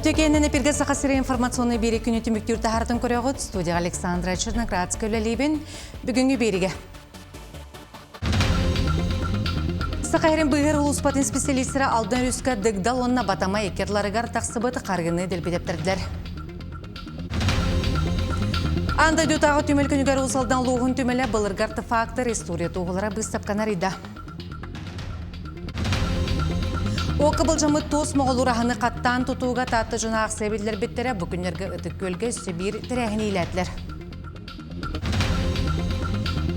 Үтөкээннэн эпиргэ Саха сирэ информационный биэри күнү түмүктүүр таһаартын көрөҕүт. Студия Александра Черноградская үлэлиибин. Бүгүҥҥү биэригэ. Саха сирин быыһыр улууспатын специалистара Алдан өрүскэ Дыгдал уонна Батама иккерларыгар тахсыбыт харгыны дэлбитэптэрдилэр. Аан дойдутааҕы түмэл күнүгэр Уус Алдан улууһун түмэлэ былыргы артефактар история туоһулара быыстапканы арыйда. Уокка былдьаммыт туос моҕолуур аһаны хаттаан тутууга Таатта дьоно аахсыйа биллэрбиттэрэ бу күннэргэ Ытык Күөлгэ өссө биир тэрээһини иилээтилэр.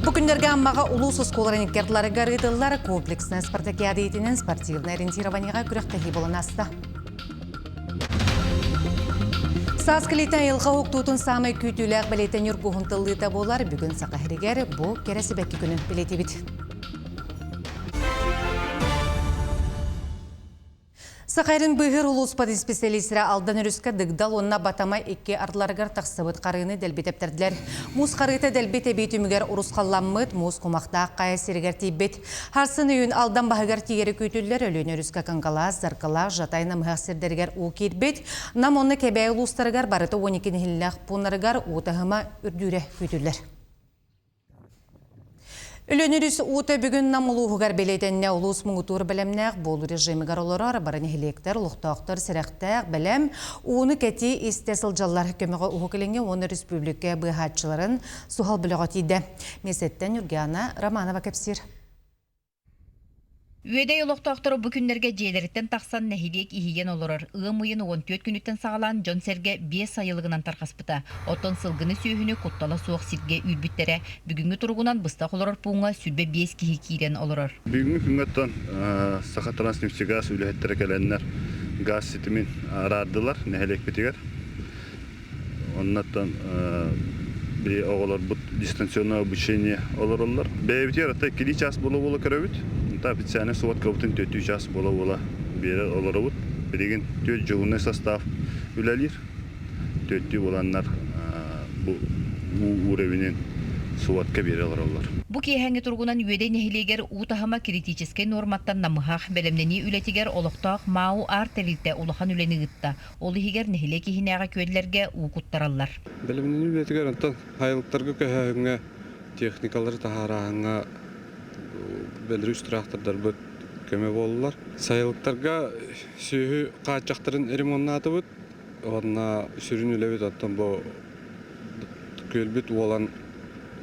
Бу күннэргэ Аммаҕа улуус оскуолаларын иккардыларыгар ыытыллар комплекснай спартакиада иитинэн спортивнай ориентированиеҕа күрэхтэһии буолан ааста. Саас кэлиитэ айылҕа уһуктуутун саамай күүтүүлээх бэлиэтэ ньургуһун тыллыыта буолар. Бүгүн Саха сиригэр бу кэрэ сибэкки күнүн бэлиэтиибит. Саха сирин быыһыыр улууспат исписэлиистэрэ Алдан өрүскэ Дыгдал уонна Батама икки ардыларыгар тахсыбыт харыыны дэлби тэптэрдилэр. Муус харыыта дэлби тэбии түмүгэр урусхалламмыт, муус кумахтаах хайа сиригэр тиийбит. Харсын өйүн Алдан баһыгар тиийэри күүтүллэр Өлүөнэ өрүскэ Кангалаас, Заркалаах, Жатай намыһах сирдэригэр уу киирбит. Нам уонна Кэбээйи улуустарыгар барыта 12 нэһилиэк пууннарыгар уу таһыма үрдүүрэ күүтүллэр. Өлөөн өрүс уута бүгүн Нам улууһугар бэлиэтэннэ улуус муҥутуур бэлэмнээх буолуу режимигэр олорор бары нэһилиэктэр, олохтоохтор сэрэхтээх, бэлэм, ууну кэтии истэ сылдьаллар. Көмөҕө Уһук Илиҥҥи уонна республика быыһааччыларын суһал бөлөҕө тиийдэ. Миэстэттэн Ньургиана Романова кэпсиир. Үөдэй олохтоохторо бу күннэргэ дьиэлэриттэн тахсан нэһилиэк иһийэн олорор. Ыам ыйын 14 күнүттэн саҕалаан дьон-сэргэ биэс сайылыгынан тарҕаспыта. Оттон сылгыны-сүөһүнү куттала суох сиргэ үүрбүттэрэ. Бүгүҥҥү туругунан быстах олорор пууҥҥа 25 киһи киирэн олорор. Бүгүҥҥү күҥҥэ оттон Сахатранснефтегаз үлэһиттэрэ кэлэннэр газ ситимин араардылар нэһилиэкпитигэр. Оннуттан били оҕолорбут дистанционное обучение олороллор. Бэйэбитигэр ата иккилии чаас буола-буола көрөбүт. Онто официальный сводкабытын түөртүү чаас буола-буола биэрэр олоробут. Билигин түөрт дьоһуннай состав үлэлиир. Түөртүү буоланнар бу уу уровенин сводка биэрэ олороллор. Бу киэһээҥҥи туругунан Үөдэй нэһилиэгэр уу таһыма критическэй нуорматтан намыһах. Бэлэмнэнии үлэтигэр олохтоох МАУ АР тэрилтэ улахан үлэни ыытта. Ол иһигэр нэһилиэк иһинээҕи күөллэргэ уу куттараллар. Бэлэмнэнии үлэтигэр онтон хайылыктарга көһөөһүҥҥэ, техникалары таһаарааһыҥҥа Беларусь трактордарбыт көмө буоллулар. Сайылыктарга сүөһү хааччахтарын ремоннаатыбыт уонна сүрүн үлэбит оттон бу күөлбүт уолан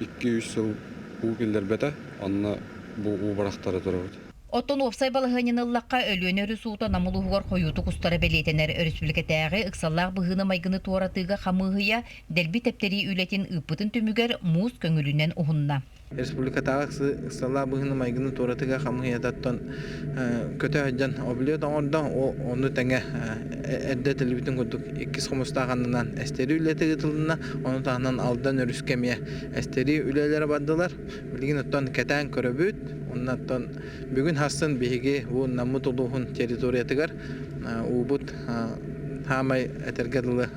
2-3 сыл уу киллэрбэтэ, онно бу уу барахтара турабыт. Оттон уопсай балаһыанньаны ыллахха, Өлүөнэ өрүс уута Нам улууһугар хойуутук устара бэлиэтэнэр. Өрөспүүбүлүкэтээҕи ыксаллаах быһыыны-майгыны туоратыыга хамыыһыйа дэлби тэптэрии үлэтин ыыппытын түмүгэр муус көҥүлүнэн уһунна. Республикатааҕы ыксаллаах быһыыны-майгыны туоратыыга хамыыһыйатыттан көтө сылдьан облет оҥордо. Ону тэҥэ эрдэ этиллибитин курдук иккис хомустаах аннынан эстэрии үлэтэ ыытылынна. Ону таһынан Алдан өрүскэ эмиэ эстэрии үлэлэрэ бардылар. Билигин оттон кэтээн көрөбүт. Онно оттон бүгүн хассын биһиги бу Наммыт улууһун территориятыгар уубут хаамай этэргэ дылы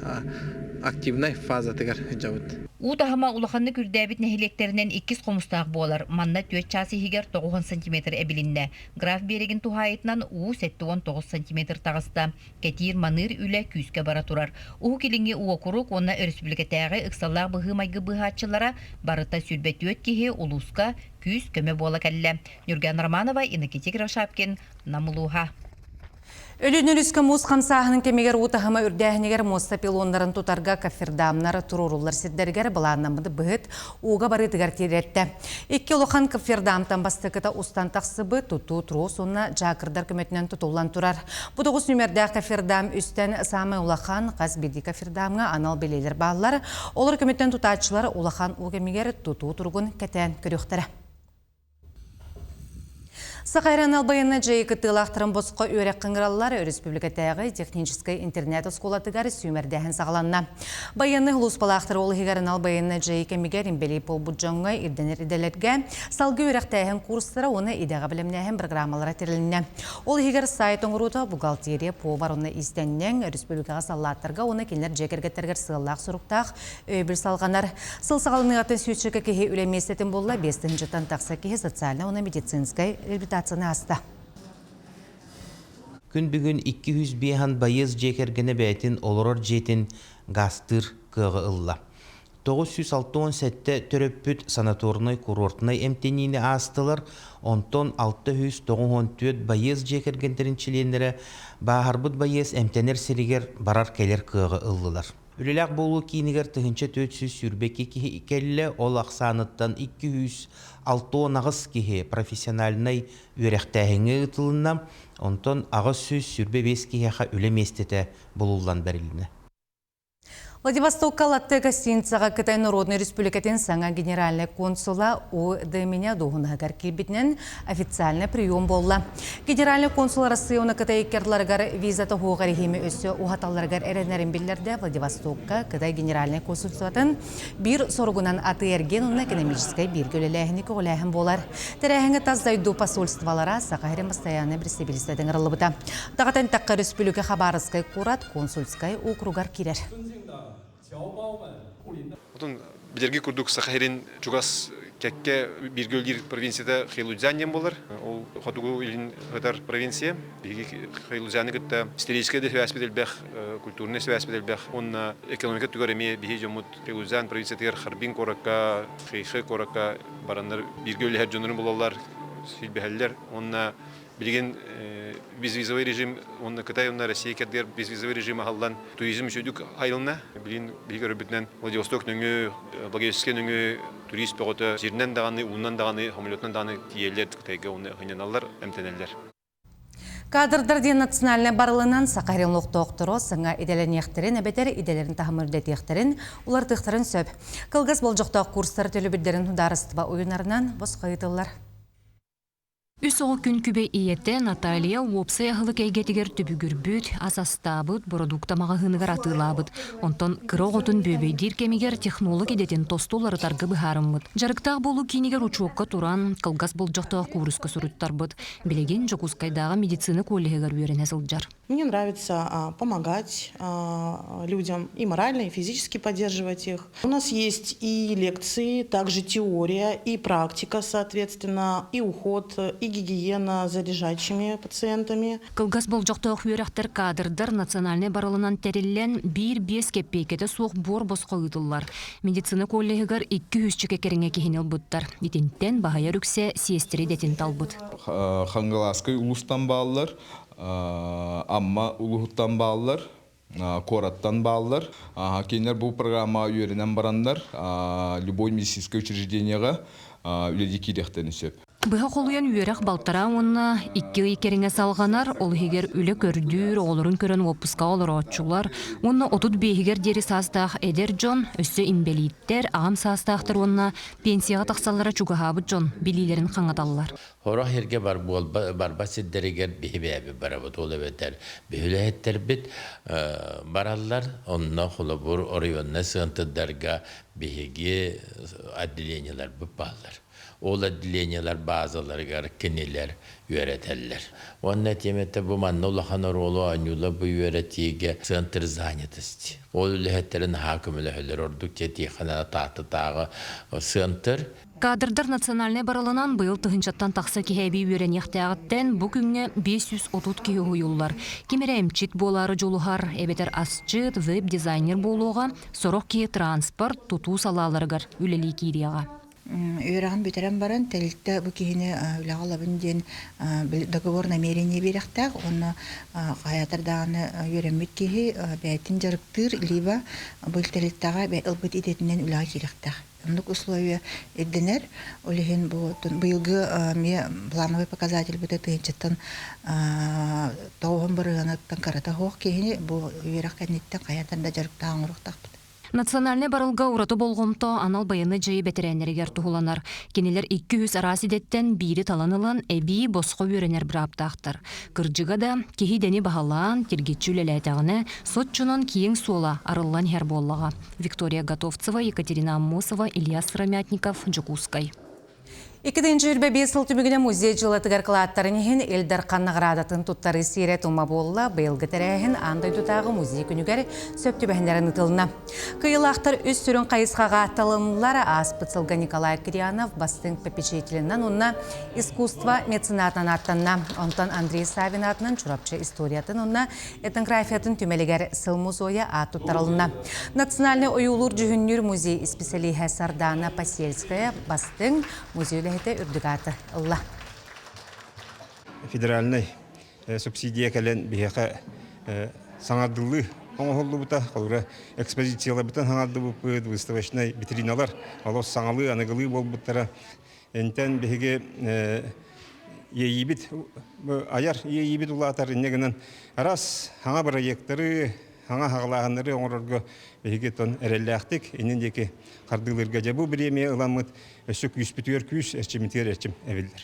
активнай фазатыгар сылдьабыт. Уу таһыма улаханнык үрдээбит нэһилиэктэринэн иккис хомустаах буолар. Манна түөрт чаас иһигэр 90 сантиметр эбилиннэ. Граф биэрэгин туһаайытынан уу 79 сантиметр таҕыста. Кэтиир-маныыр үлэ күүскэ бара турар. Уһук Илиҥҥи уокурук уонна өрөспүүбүлүкэтээҕи ыксаллаах быһыы-майгы быыһааччылара барыта 24 киһи улууска күүс-көмө буола кэллэ. Ньурган Романова, Иннокентий Кривошапкин, Нам улууһа. Өлүөн өрүскэ муус хамсааһынын кэмигэр уу таһыма үрдээһинигэр муоста пилоннарын тутарга кофердамнар туруоруллар сирдэригэр былааннаммыт быһыт ууга барыытыгар тириэртэ. Икки улахан кофердамтан бастакыта устан тахсыбыт тутуу трос уонна дьаакырдар көмөтүнэн тутуллан турар. Бу тоҕус нүмердээх кофердам үстэн саамай улахан, хас биирдии кофердамҥа анал бэлиэлэр бааллар. Олор көмөттөн тутааччылар улахан уу кэмигэр тутуу туругун кэтээн көрүөхтэрэ. Саха эрэн байыаннай дьайыы кыттыылаахтарын босхо үөрэххэ ыҥыраллар өрөспүүбүлүкэтээҕи техническэй интернет оскуолатыгар сүүмэрдээһин саҕаланна. Байыаннай сулууспалаахтар ол иһигэр анал байыаннай дьайыы кэмигэр инбэлиит буолбут дьоҥҥо ирдэнэр идэлэргэ салгыы үөрэхтээһин курстара уонна идэҕэ бэлэмнээһин программалара тэрилиннэ. Ол иһигэр сайт оҥоруута, бухгалтерия, повар уонна иистэнньэҥ, өрөспүүбүлүкэҕэ саллааттарга уонна кинилэр дьиэ кэргэттэригэр сыаллаах-соруктаах Өйөбүл салҕанар. Сыл саҕаланыаҕыттан сүүсчэкэ киһи үлэ миэстэтин булла, биэс тыһыынчаттан тахса киһи социальнай уонна медицинскэй реабилитацияны ааста. Күн бүгүн 205 байыас дьиэ кэргэнэ бэйэтин олорор дьиэтин гаастыыр кыаҕы ылла. 967 төрөппүт санаторнай-курортнай эмтэниини аастылар, онтон 694 байыас дьиэ кэргэнтэрин чилиэннэрэ бааһырбыт байыас эмтэнэр сиригэр барар-кэлэр кыаҕы ыллылар. Үлэлээх буолуу киинигэр 1422 киһи кэллэ, ол ахсааныттан 268 киһи профессиональнай үөрэхтээһиҥҥэ ыытылынна, онтон 825 киһиэхэ үлэ миэстэтэ булуллан бэрилиннэ. Владивостокка Латте гостиницаҕа Кытай Народнай Республикатын саҥа генеральнай консула У Дэминя дуоһунаһыгар киирбитинэн официальный прием буолла. Генеральный консул Россия уонна Кытай иккардыларыгар виза тоһуоҕа режими өссө уһаталларыгар эрэнэрин биллэрдэ Владивостокка Кытай генеральнай консульствотын биир соругунан атыы-эргиэн уонна экономическай бииргэ үлэлээһини көҕүлээһин буолар. Тэрээһиҥҥэ тас дойду посольстволара Саха сирин бастайааннай представительствота ыҥырыллыбыта. Даҕатан эттэххэ, өрөспүүбүлүкэ Хабаровскай куорат консульскай округар киирэр. Отон билэрги курдук Саха сирин чугас кэккэ бииргэ үлэлиир провинцията Хэйлунцзян диэн буолар. Ол хотугу илин сытар провинция. Биһиги Хэйлунцзяны кытта историческай да связьпит элбэх, культурнай связьпит элбэх. Уонна экономика өттүгэр эмиэ биһиги дьоммут Хэйлунцзян провинциятыгар Харбин куоракка, Хэйхэ куоракка бараннар бииргэ үлэһэр дьоннорун булаллар, силбэһэллэр. Уонна билигин безвизовый режим уонна Кытай уонна Россия кэрдигэр безвизовый режим аһыллан туризм үчүгдүк айылынна. Билигин биһиги көрөрбүтүнэн Владивосток нөҥүө, Благовещенскай нөҥүө турист бөҕөтө сиринэн даҕаны, уунан даҕаны, самолетунан даҕаны тиийэллэр Кытайга уонна сынньаналлар, эмтэнэллэр. Кадрдар диэн национальнай барылынан Саха сирин олохтоохторо саҥа идэлэниэхтэрин эбэтэр идэлэрин таһымын үрдэтиэхтэрин, уларытыахтарын сөп. Кылгас болдьохтоох курстар төлөбүрдэрин судаарыстыба уйунарынан босхо ыытыллар. Үс оҕо күн күбэй ийэтэ Наталья уопсай аһылык эйгэтигэр түбүгүрбүт, ас астаабыт, бородуукта маҕаһыыныгар атыылаабыт. Онтон кыра оҕотун бүөбэйдиир кэмигэр технолог идэтин тосту уларытарга быһаарыммыт. Дьарыктаах буолуу киинигэр учуокка туран, кылгас болдьохтоох кууруска суруттарбыт. Билигин Дьокуускайдааҕы медицина коллеһыгар үөрэнэ сылдьар. Мне нравится помогать людям и морально, и физически поддерживать их. У нас есть и лекции, также теория, и практика, соответственно, и уход, и гигиена за лежачими пациентами. Кылгас болдьохтоох үөрэхтэр кадрдар национальнай барылынан тэриллэн биир-биэс кэппиэйкэтэ суох буор босхо ыытыллар. Медицина коллеһыгар 200 кэриҥэ киһини ылбыттар. Итинтэн баһыйар үксэ сиэстэрэ идэтин талбыт. Хангалааскай улуустан бааллар, Амма улууһуттан бааллар, куораттан бааллар. Кинилэр бу программаҕа үөрэнэн бараннар любой медицинское учреждениеҕа үлэлии киириэхтэрин сөп. Быһа холуйан үөрэх балтараа уонна икки ый кэриҥэ салҕанар, ол иһигэр үлэ көрдүүр, оҕолорун көрөн уоппускаҕа олорооччулар уонна 35-игэр диэри саастаах эдэр дьон, өссө инбэлииттэр, аҕам саастаахтар уонна пенсияҕа тахсаллара чугаһаабыт дьон билиилэрин хаҥаталлар. Сорох сиргэ бар буолба, барбат сирдэригэр биһи бэйэбит барабыт, ол эбэтэр биһи үлэһиттэрбит бараллар, онно холобур оройуоннай сыантырдарга биһиги отделениеларбыт бааллар. Ол отделениелар базаларыгар кинилэр үөрэтэллэр. Уонна этиэм этэ бу манна улахан оруолу оонньуулар бу үөрэтиигэ центр занятости. Ол үлэһиттэрин наһаа көмөлөһөллөр, ордук дьэ Тихонова Тааттатааҕы центр. Кадрдар национальнай барылынан быйыл тыһыынчаттан тахса киһи эбии үөрэниэхтээҕиттэн бу күҥҥэ 530 киһи уһуйуллар. Ким эрэ эмчит буолаары дьулуһар, эбэтэр асчыт, веб-дизайнер буолуоҕа, сорох киһи транспорт, тутуу салааларыгар үлэлии киириэҕэ. Үөрэҕин бүтэрэн баран тэрилтэ бу киһини үлэҕэ ылабын диэн договор намерение биэрэхтээх уонна хайаатар даҕаны үөрэммит киһи бэйэтин дьарыктыыр либо бу тэрилтэҕэ ылбыт идэтинэн үлэҕэ киирэхтээх. Оннук условия ирдэнэр. Ол иһин бу быйылгы эмиэ плановый показательбыта тыһыынчаттан тоҕуһун бырыһыаныттан кырата суох киһини бу үөрэх кэнниттэн хайаатар да дьарыктаах оҥоруохтаахпыт. Национальнай барылга ураты болҕомто анал байыаннай дьайыы бэтэрээннэригэр туһуланар. Кинилэр 200 араас идэттэн биири талан ылан, эбии босхо үөрэнэр бырааптаахтар. Кырдьыга да, киһи идэни баһылаан, тиргиччи үлэлээтэҕинэ, соччонон киэҥ суола арыллан иһэр буоллаҕа. Виктория Готовцева, Екатерина Аммосова, Илья Сыромятников, Дьокуускай. 2 сыл түмүгүнэн музей дьыалатыгар кылааттарын иһин Ил Дархан наҕараадатын туттарыы сиэрэ-туома буолла. Быйылгы тэрээһин аан дойдутааҕы музей күнүгэр сөп түбэһиннэрэн ыытылынна. Кыайыылаахтар үс сүрүн хайысхаҕа талылыннылар. Ааспыт сылга Николай Кирьянов бастыҥ попечителинэн уонна искусство меценатынан ааттанна. Онтон Андрей Савин аатынан Чурапчы историятын уонна этнографиятын түмэлигэр сыл музейа аат туттарылынна. Национальнай ойуулуур-дьүһүннүүр музей исписэлииһэ Сардана Посельская бастыҥ музей үлэһитэ үрдүк ааты ылла. Федеральнай субсидия кэлэн биһиэхэ саҥардыллыы оҥоһуллубута. Холобура, экспозицияларбытын саҥардыбыппыт, выставочнай витриналар олус саҥалыы, аныгылыы буолбуттара. Интэн биһиги иэйиибит айар иэйиибит улаатар инньэ гынан араас саҥа бырайыактары, саҥа хаҕалааһыннары оҥорорго биһиги тон эрэллээхтик иннин диэки хардыылыырга дьэ бу бириэмийэ ыламмыт өссө күүспүтүгэр күүс, эрчиммитигэр эрчим эбиллэр.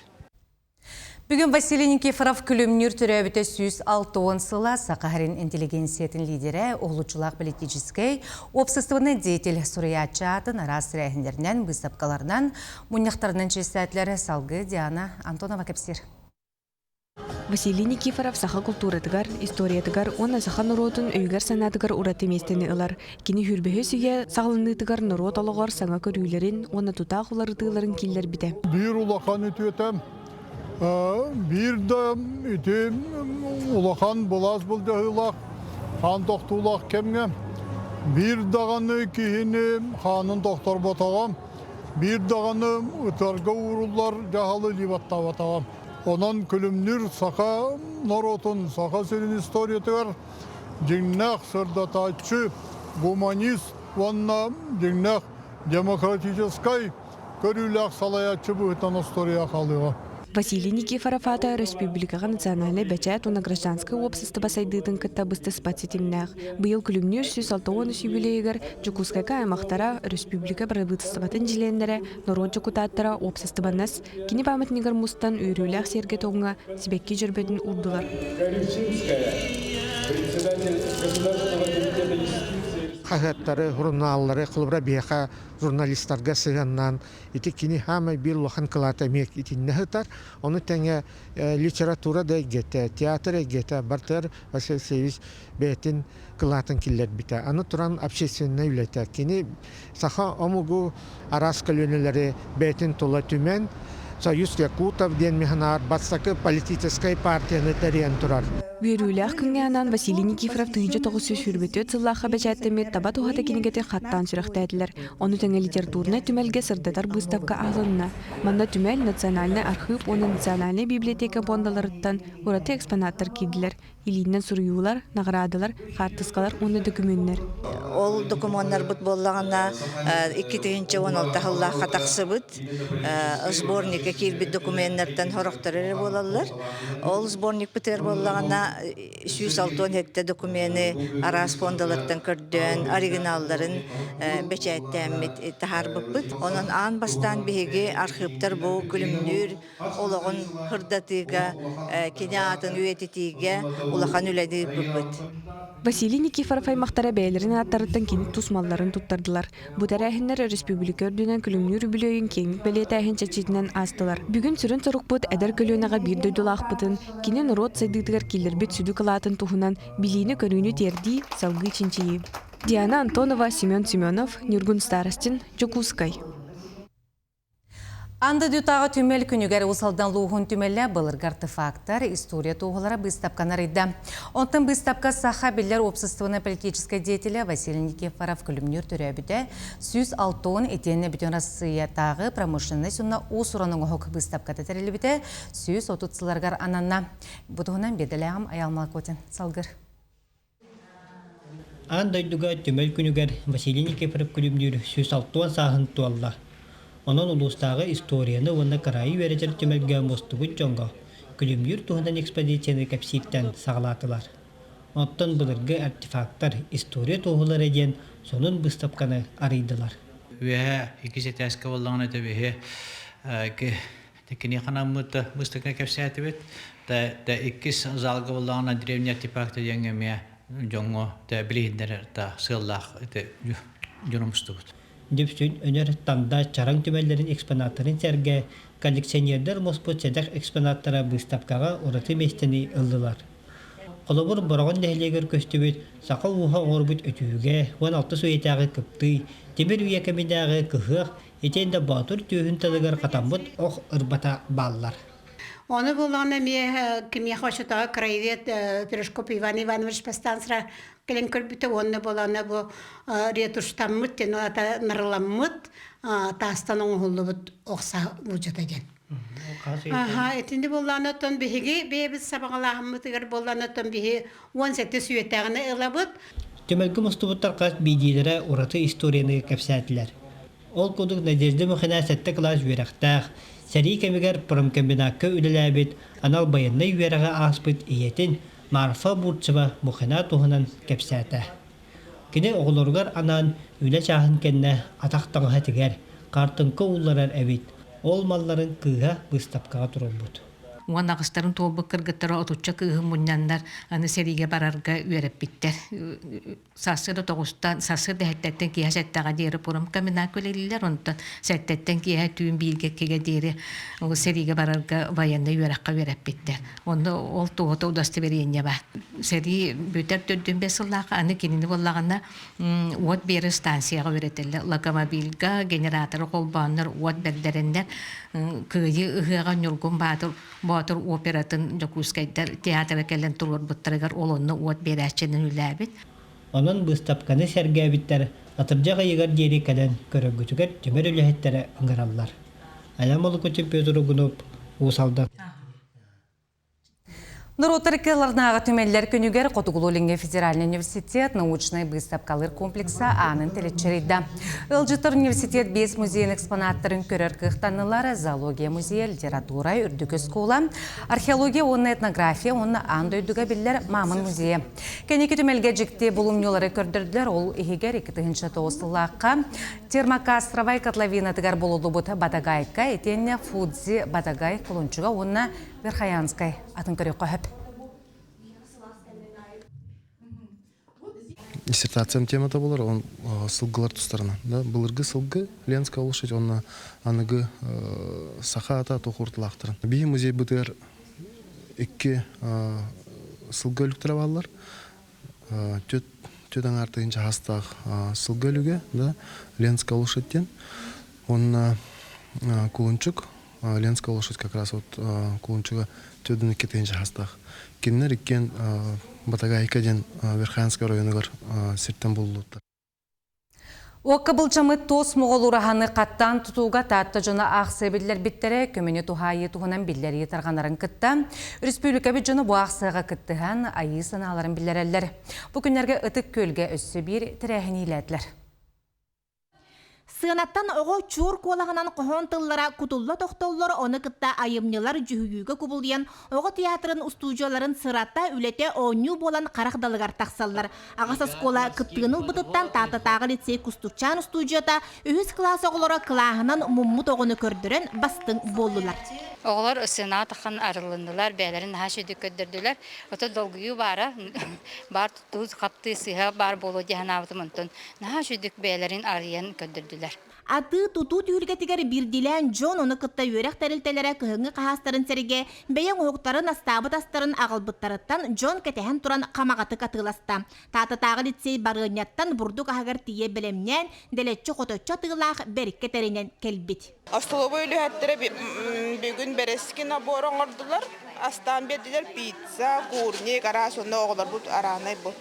Бүгүн Василий Никифоров Күлүмнүүр төрөөбүтэ 160 сыла. Саха сирин интеллигенциятын лидерэ, уһулуччулаах политическай, уопсастыбаннай деятель, суруйааччы аатын араас тэрээһиннэринэн, быыстапкаларынан, мунньахтарынан чиэстээтилэр. Салгыы Диана Антонова кэпсиир. Василий Никифоров саха култууратыгар, историятыгар уонна саха норуотун өйүгэр-санаатыгар ураты миэстэни ылар. Кини сүүрбэһис үйэ саҕаланыытыгар норуот олоҕор саҥа көрүүлэрин уонна тутаах уларытыыларын киллэрбитэ. Биир улахан үтүөтэ, биир да ити улахан былаас былдьаһыылаах, хаан тохтуулаах кэмҥэ биир даҕаны киһини хаанын тохторботоҕо, биир даҕаны ытарга ууруллар дьаһалы илии баттаабатаҕа. Онон Күлүмнүүр саха норуотун, Саха сирин историятыгар дьиҥнээх сырдатааччы, гуманист уонна дьиҥнээх демократическай көрүүлээх салайааччы быһыытынан остуоруйа хаалыаҕа. Василий Никифоров аата өрөспүүбүлүкэҕэ национальнай бэчээт уонна гражданскай уопсастыба сайдыытын кытта быстыспат ситимнээх. Быйыл Күлүмнүүр 163 юбилейыгар Дьокуускайга аймахтара, өрөспүүбүлүкэ бырабыыталыстыбатын чилиэннэрэ, норуот дьокутааттара, уопсастыбаннас Кини памятнигар мустан үөрүүлээх сиэргэ-туомҥа сибэкки дьөрбөтүн уурдулар. Хаһыаттары, журналлары, холобура биһиэхэ журналистарга сыһыаннаан ити кини хаамай биир улахан кылаата эмиэ итиннэ сытар. Ону тэҥэ литература да эйгэтэ, театр эйгэтэ барытыгар Василий Алексеевич бэйэтин кылаатын киллэрбитэ. Аны туран общественнай үлэтэ. Кини саха омугу араас көлүөнэлэри бэйэтин тула түмэн, Союз якутов диэн механаар бастакы политическай партияны тэрийэн турар. Үөрүүлээх күҥҥэ анаан Василий Никифоров 1924 сыллаахха бэчээттэммит Таба туһата кинигэтин хаттаан сүрэхтээтилэр. Ону тэҥэ литературнай түмэлгэ сырдатар быыстапка аһылынна. Манна түмэл, национальнай архыып уонна национальнай библиотека пуондаларыттан ураты экспонаттар киирдилэр. Илиинэн суруйуулар, наҕараадалар, хаартыскалар уонна дөкүмүөннэр. Ол докумуоннарбыт буоллаҕына 2016 сыллаахха тахсыбыт сборникка киирбит докуменнартан сорохтор эрэ буолаллар. Ол сборникпытыгар буоллаҕына 167 докумены араас фондалартан көрдөөн оригиналларын бэчээттээммит таһаарбыппыт. Онон аан бастаан биһиги архыыптар бу күлүмнүүр олоҕун сырдатыыга, кини аатын үйэтитиигэ улахан үлэни ыыппыппыт. Василий Никифоров аймахтара бэйэлэрин ааттарыттан кини тус малларын туттардылар. Бу тэрээһиннэр өрөспүүбүлүкэ үрдүнэн күлүмнүүр үбүлүөйүн киэҥник бэлиэтээһин чэрчитинэн аастылар. Бүгүн сүрүн сорукпут эдэр көлүөнэҕэ биир дойдулаахпытын, кини норуот сайдыытыгар киллэрбит сүдү кылаатын туһунан билиини-көрүүнү тиэрдии, салгыы чинчийии. Диана Антонова, Семен Семенов, Ньургун Старостин, Дьокуускай. Анды Дютаҕа түмэл күнүгэр Уус Алдан улууһун түмэлэ былыргы артефактар, история туоһулара быыстапканы арыйда. Онтон быыстапка саха биллэр уопсастыбаннай-политическай деятелэ Василий Никифоров Күлүмнүүр төрөөбүтэ 160 итиэннэ Бүтүн Арассыыйатааҕы промышленность уонна уус-уран оҥоһук быыстапката тэриллибитэ 130 сылларыгар ананна. Бу туһунан биэрдэлээҕим Айаал Малакотин салгыр. Аан дойдуга түмэл күнүгэр Василий Никифоров Күлүмнүүр 160 сааһын туолла. Онон улуустааҕы историяны уонна кыраайы үөрэтэр түмэлгэ мустубут дьоҥҥо Күлүмнүүр туһунан экспозицияны кэпсииртэн саҕалаатылар. Оттон былыргы артефактар история туоһулара диэн сонун быыстапканы арыйдылар. Үөһэ иккис этээскэ буоллаҕына тэбиһи Киниэхэ анаммыт быыстапка кэпсээтибит. Да иккис залга буоллаҕына древний артефакты диэҥҥэ эмиэ дьоҥҥо билиһиннэрэр да сыаллаах дьону мустубут. Дүпсүн, Өнөр, Танда, Чараҥ түмэллэрин экспонаттарын сэргэ коллекционердар муспут сэдэх экспонаттара быыстапкаҕа ураты миэстэни ыллылар. Холобур, Бороҕон нэһилиэгэр көстүбүт саха ууһа оҥорбут өтүүгэ 16 үйэтээҕи кыптый, тимир үйэ кэминээҕи кыһыах итиэннэ Боотур түөһүн тылыгар хатаммыт ох ырбата бааллар. Ону буоллаҕына эмиэ кимиэхэ оччотооҕу краевед Пирожков Иван Иванович бастаан кэлэн көрбүтэ уонна буолаана бу ретуштаммыт диэн ата нарыламмыт таастан оҥоһуллубут охса мудьата диэн. Аха, итини буоллаана оттон биһиги бэйэбит сабаҕалааһыммытыгар буоллаана оттон биһи 17 сүөтэҕинэ ылабыт. Түмэлгэ мустубуттар хас биирдиилэрэ ураты историяны кэпсээтилэр. Ол курдук Надежда Мухина сэттэ кылаас үөрэхтээх, сэрии кэмигэр промкомбинакка үлэлээбит, анал байыаннай үөрэҕи ааспыт ийэтин Марфа Бурцева Мухина туһунан кэпсээтэ. Кини оҕолоругар анаан үлэ чааһын кэннэ атах таҥаһа тигэр, хаартыҥка уулларар эбит. Ол малларын кыыһа быыстапкаҕа туруорбут. Уон аҕыстарын туолбут кыргыттара отучча кыыһы мунньаннар аны сэриигэ барарга үөрэппиттэр. Сарсыарда тоҕустан, сарсыарда сэттэттэн киэһэ сэттэҕэ диэри промкомбинат үлэлииллэр, онтон сэттэттэн киэһэ түүн бииргэ иккигэ диэри ол сэриигэ барарга военнай үөрэххэ үөрэппиттэр. Онно ол туоһута удостоверение баар. Сэрии бүтэр төрдүн бэс сыллаахха аны кинини буоллаҕына уот биэрэр станцияҕа үөрэтэллэр. Локомобильга генераторы холбооннор уот бэрдэрэннэр Кыайыы ыһыаҕа Ньургун Баатыр Боотур оператын Дьокуускайдар театра кэлэн туруорбуттарыгар ол онно уот биэрээччинэн үлээбит. Онон быыстапканы сэргээбиттэр атырдьах ыйыгар диэри кэлэн көрөргүтүгэр түмэр үлэһиттэрэ ыҥыраллар. Айан Молукутин Петр Угунов, Уус Алдан. Норуоттар ыккаларынааҕы түмэллэр күнүгэр Хотугулуу-Илиҥҥи федеральнай университет научнай быыстапкалыыр комплекса аанын тэлэччэрийдэ. Ыалдьыттар университет биэс музейын экспонаттарын көрөр кыахтаннылар. Зоология музейа, литература, үрдүк оскуола, археология уонна этнография уонна аан дойдуга биллэр Мамон музейа. Кэнники түмэлгэ дьикти булумньулары көрдөрдүлэр. Ол иһигэр 2009 сыллаахха Термокастровай котловинатыгар булуллубут Батагайка итиэннэ Фудзи Батагай кулунчуга уонна Верхоянскай атын көрүөххэ сөп. Диссертациям темата болар, он сылгылар тустарынан. Да, былыргы сылгы Ленская лошадь, онно аныгы саха ата тохуртулаахтарын. Биһи музей бытыгар икки сылгы өлүктэрэ бааллар. Түөт аҥаар тыһыынча хастаах сылгы өлүгэ, да, Ленская лошадь диэн. Онно кулунчук Ленская лошадь как раз вот кулунчуга төрдүн икки тыһыынча хастаах. Кинилэр иккиэн Батагайка диэн Верхоянскай районугар сиртэн булуллубуттар. Уокка былдьаммыт туос моҕол ураһаны хаттаан тутууга Таатта дьоно аахсыа биллэрбиттэрэ, көмөнү туһаайыы туһунан биллэрии тарҕанарын кытта, республикабыт дьоно бу аахсыаҕа кыттыһан айыы санааларын биллэрэллэр. Бу күннэргэ Ытык Күөлгэ өссө биир тэрээһини иилээтилэр. Сыанаттан оҕо чуор куолаһынан хоһоон тыллара кутулла тохтоллор, ону кытта айымньылар дьүһүйүүгэ кубулуйан, оҕо театрын устуудьуйаларын сырата, үлэтэ оонньуу буолан харах далыгар тахсаллар. Аҕыс оскуола кыттыыны ылбытыттан Тааттатааҕы лицей Кустукчаан устуудьуйата үһүс кылаас оҕолоро кылааһынан муммут оҕону көрдөрөн бастыҥ буоллулар. Оҕолор сыанаҕа таххан арылыннылар, бэйэлэрин наһаа үчүгүйдүк көрдөрдүлэр. Ото долгуйуу баара, баар туус хаптыы сыыһа баар буолуо дии санаабытым онтон наһаа үчүгдүк бэйэлэрин арыйан көрдөрдүлэр. Атыы-тутуу түһүлгэтигэр биирдиилээн дьон ону кытта үөрэх тэрилтэлэрэ кыһыҥҥы хаһаастарын сэргэ бэйэ оҥоһуктарын астаабыт астарын аҕалбыттарыттан дьон кэтэһэн туран хамаҕатык атыыласта. Таататааҕы лицей барыанньаттан бурдук аһыгар тиийэ бэлэмнээн, дэлэччи-хоточчу атыылаах бэриккэ тэринэн кэлбит. Остолобуой үлэһиттэрэ бүгүн бэрэски набор оҥордулар. Астаан биэрдилэр пицца, курник, араас онно оҕолорбут араанай бу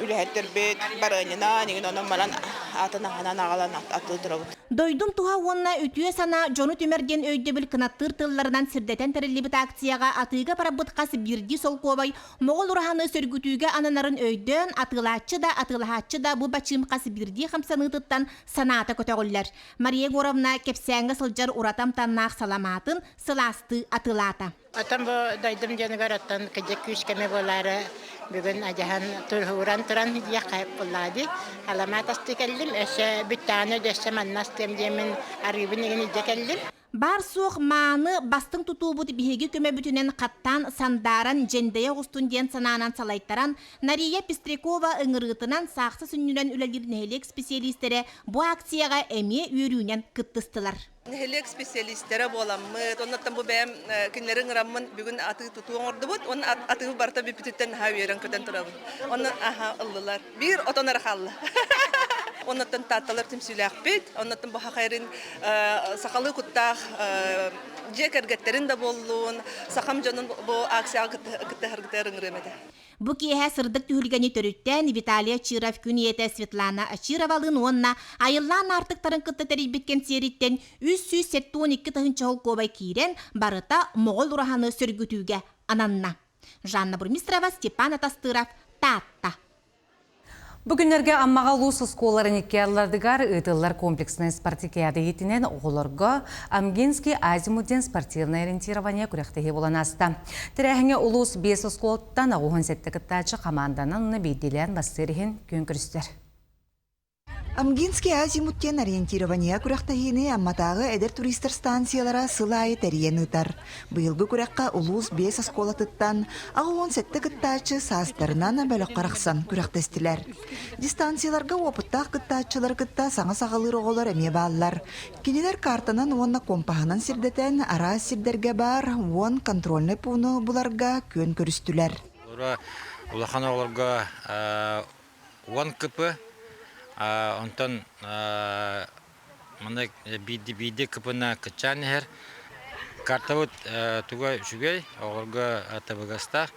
үлэһиттэрбит барыанньанан игин онон баран атын аһынан аҕалан атыы турабыт. Дойдум туһа уонна үтүө санаа дьону түмэр диэн өйдөбүл кынаттыыр тылларынан сирдэтэн тэриллибит акцияҕа атыыга барбыт хас биирдии солкуобай Моҕол ураһаны сөргүтүүгэ ананарын өйдөөн, атыылааччы да, атыылаһааччы да бу бачыым хас биирдии хамсаныытыттан санаата көтөҕүллэр. Мария Егоровна кэпсээҥҥэ сылдьар ураты амтаннаах саламаатын сылаастыы атыылаата. Оттон бу дойдум дьонугар оттон кыдьык күүс кэмэ буолаары бүгүн адьаһан турһууран туран диэх буллаа дии. Аламаат астыы кэллим, өссө бүттэҕинэ өссө манна астыам диэммин арыыбын игин илдьэ кэллим. Баар-суох мааны бастыҥ тутуубут биһиги көмөбүтүнэн хаттаан сандааран дьэндэйэ оҕустун диэн санаанан салайтаран, Нария Пестрякова ыҥырыытынан саахса сүнньүнэн үлэлиир нэһилиэк специалистэрэ бу акцияҕа эмиэ үөрүүнэн кыттыстылар. Нэһилиэк специалистэрэ буоламмыт, оннуттан бу бэйэм кинилэри ыҥыраммын бүгүн атыы-тутуу оҥордубут. Уонна атыы барыта бүппүтүттэн наһаа үөрэн-көтөн турабын. Онно аха ыллылар. Биир отон эрэ хаалла. Оннуттан таатталар түмсүүлээхпит. Оннуттан бу хахайрын сахалыы куттаах дьиэ кэргэттэрин да буоллун, сахам дьонун бу акцияҕа кыттыһаргытыгар ыҥырыам этэ. Бу киэһэ сырдык түһүлгэни төрүттээн Виталий Очиров күн ийэтэ Светлана Очировалыын уонна Айыллаан аартыктарын кытта тэрийбит кэнсиэриттэн 372 тыһыынча холкуобай киирэн, барыта Моҕол ураһаны сөргүтүүгэ ананна. Жанна Бурмистрова, Степан Атастыров, Таатта. Бу күннэргэ Аммаҕа улуус оскуолаларын икки ардыларыгар ыытыллар комплекснай спартакиада иитинэн оҕолорго Амгинский азимут диэн спортивное ориентирование күрэхтэһии буолан ааста. Тэрээһиҥҥэ улуус биэс оскуолаттан 87 кыттааччы хамаанданан уонна биирдиилээн бастыыр иһин күөн көрүстэр. Амгинский азимут диэн ориентирование күрэхтэһиини Амматааҕы эдэр туристар станциялара сыл аайы тэрийэн ыытар. Быйылгы күрэххэ улуус биэс оскуолатыттан 87 кыттааччы саастарынан бөлөххө арахсан күрэхтэстилэр. Дистанцияларга уопуттаах кыттааччылары кытта саҥа саҕалыыр оҕолор эмиэ бааллар. Кинилэр картанан уонна компаһынан сирдэтэн араас сирдэргэ баар 10 контрольнай пууну буларга күөн көрүстүлэр. Улахан оҕолорго 10 кп, онтон манна биирдии кп-на кыччаан иһэр. Картабыт туга үчүгэй, оҕолорго табыгастаах.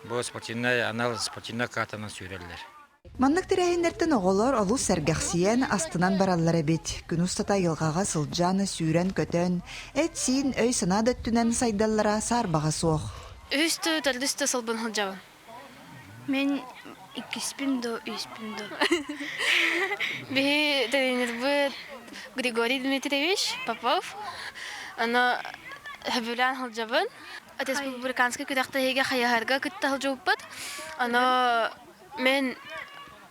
Бу спортивнай анал спортивнай картанан сүүрэллэр. Маннык тэрээһиннэртэн оҕолор олус сэргэхсийэн, астынан бараллар эбит. Күн устата айылҕаҕа сылдьан, сүүрэн-көтөн, эт-сиин, өй-санаа да өттүнэн сайдаллара саарбаҕа суох. Үһүс да, төрдүс да сылбын сылдьабын. Мин иккиспин да, үһүспүн да. Биһи тренербыт Григорий Дмитриевич Попов. Аны сөбүлээн сылдьабын. Республиканскай күрэхтэһиигэ хайыһарга кытта сылдьыбыппыт. Аны мен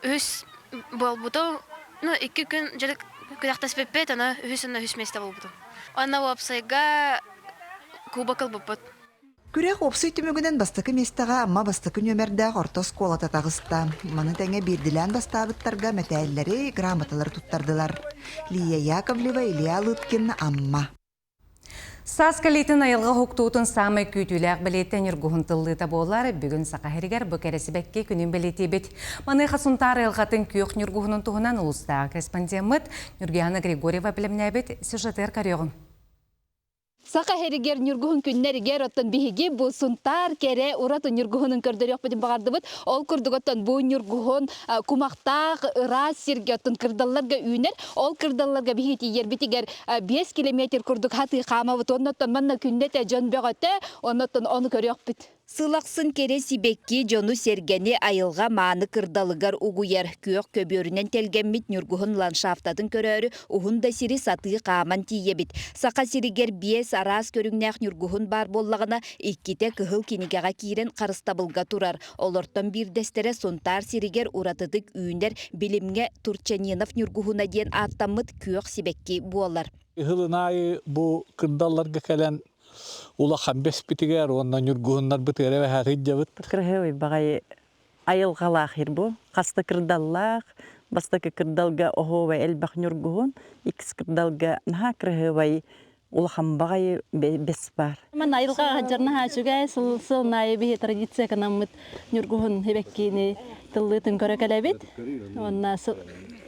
үһүс буолбутум. Ну, икки күн дьарык күрэхтэспиппит, аны үһүс уонна үһүс миэстэ буолбутум. Уонна уопсайга кубок ылбыппыт. Күрэх уопсай түмүгүнэн бастакы миэстэҕэ Амма бастакы нүөмэрдээх орто оскуолата таҕыста. Маны тэҥэ биирдилээн бастаабыттарга мэтээллэри, грамоталары туттардылар. Лия Яковлева, Илья Лыткин, Амма. Саас кэлиитин айылҕа уһуктуутун саамай күүтүүлээх бэлиэтэ Ньургуһун тыллыыта буолар. Бүгүн Саха сиригэр бу кэрэ сибэкки күнүн бэлиэтиибит. Маныаха Сунтаар айылҕатын күөх ньургуһунун туһунан улуустааҕы корреспондеммыт Ньургуйаана Григорьева бэлэмнээбит сюжетыгар көрүөҕүҥ. Саха сиригэр ньургуһун күннэригэр оттон биһиги бу Сунтаар кэрэ ураты ньургуһунун көрдөрүөхпүтүн баҕардыбыт. Ол курдук оттон бу ньургуһун кумахтаах ыраас сиргэ оттон кырдалларга үүнэр. Ол кырдалларга биһиги тиийэрбитигэр 5 километр курдук хатыы хаамабыт. Оннуттан манна күннэтэ дьон бөҕөтө, оннуттан ону көрүөхпүт. Сыл ахсын кэрэ сибэкки дьону-сэргэни айылҕа мааны кырдалыгар угуйар, күөх көбүөрүнэн тэлгэммит ньургуһун ландшафтатын көрөөрү уһун да сири сатыы хааман тиийэбит. Саха сиригэр биэс араас көрүҥнээх ньургуһун баар буоллаҕына, иккитэ кыһыл кинигэҕэ киирэн харыстабылга турар. Олортон биирдэстэрэ Сунтаар сиригэр уратытык үүнэр билимҥэ Турчанинов ньургуһуна диэн ааттаммыт күөх сибэкки буолар. Ыһылын аайы бу кырдалларга кэлэн улахан бэспитигэр уонна ньургуһуннарбытыгар эбэһээт сылдьабыт. Кырыһы баҕайы айылҕалаах ир бу. Хаста кырдаллаах, бастакы кырдалга оһуобай элбэх ньургуһун, иккис кырдалга наһаа кырыһыбай улахан баҕайы бэс баар. Ман айылҕа дьарнаһаа үчүгэй сыл сыл аайы биһи традиция гынаммыт ньургуһун хибэккиини тыллыытын көрө кэлэбит. Уонна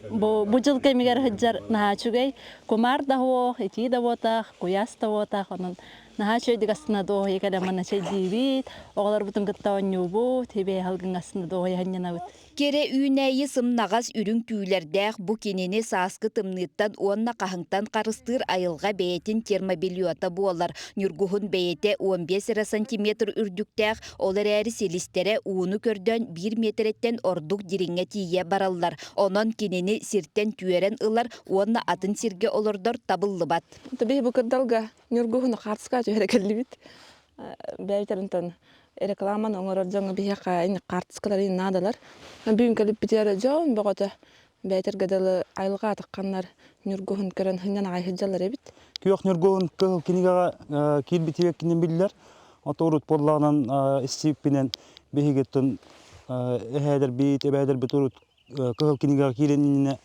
бу бу дьыл кэмигэр сылдьар наһаа үчүгэй. Кумаар да суох, итии да буотах, куйаас да буотах, онон наһаа үчүгэйдик астына дуоһуйа кэлэн манна чэйдиибит, оҕолорбутун кытта оонньуубут, хибээ халгыҥ астына дуоһуйа сынньанабыт. Кэрэ үүнээйи сымнаҕас үрүҥ түүлэрдээх бу кинини сааскы тымныыттан уонна хаһыҥтан харыстыыр айылҕа бэйэтин термобельета буолар. Ньургуһун бэйэтэ 15 эрэ сантиметр үрдүктээх, ол эрээри силистэрэ ууну көрдөөн биир миэтэрэттэн ордук дириҥҥэ тиийэ бараллар. Онон кинини сиртэн түөрэн ылар уонна атын сиргэ олордор табыллыбат. Биһи бу кырдалга Ньургуһуну хаартыска түһэрэ кэллибит. Бэйбитеринтэн рекламаны оҥорор дьоҥҥо биһиэхэ ини хаартыскалар наадалар. Бүгүн кэлиппитигэр дьон бөҕөтө. Бээтэргэ дылы айылҕа атахханнар ньургуһун көрөн сынньан аҕай сылдьаллар эбит. Күөх ньургуһун кыһыл кинигэҕэ киирбит кинин биллэр. Ото урут буоллаҕынан истииппинэн биһигиттэн эһээлэрбит, эбээлэрбит урут кыһыл кинигэҕэ киирэн иннинэ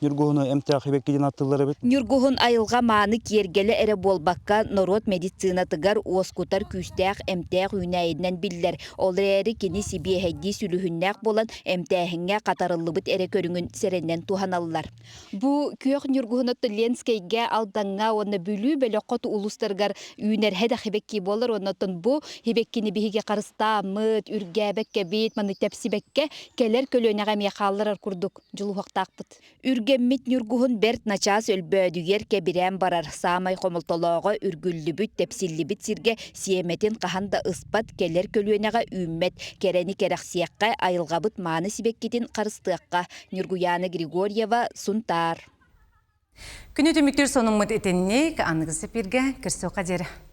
Ньургуһуну эмтээх сибэкки диэн ааттыыллар эбит. Ньургуһун айылҕа мааны киэргэлэ эрэ буолбакка, норуот медицинатыгар уоскутар күүстээх эмтээх үүнээйинэн биллэр. Ол эрээри кини сибиэһэйдии сүлүһүннээх буолан, эмтээһиҥҥэ хатарыллыбыт эрэ көрүҥүн сэрэнэн туһаналлар. Бу күөх ньургуһун оттон Ленскэйгэ, Алдаҥҥа уонна Бүлүү бөлөх хоту улуустарыгар үүнэр һэдэ хибэкки буолар уонна оттон бу хибэккини биһиги харыстааммыт, үргээбэккэбит, маны тэпсибэккэ кэлэр көлүөнэҕэ эмиэ хаалларар курдук дьулуһуохтаахпыт. Үргэммит ньургуһун бэрт начаас өлбөөдүйэр кэбирээн барар. Саамай хомолтолооҕо үргүллүбүт, тэпсиллибит сиргэ сиэмэтин хаһан да ыспат, кэлэр көлүөнэҕэ үүммэт. Кэрэни кэрэхсиэххэ, айылҕабыт мааны сибэккитин харыстыахха. Ньургуйаана Григорьева, Сунтаар. Күнү түмүктүүр сонуммут итинник, аныгы сепиргэ көрсүөххэ диэри.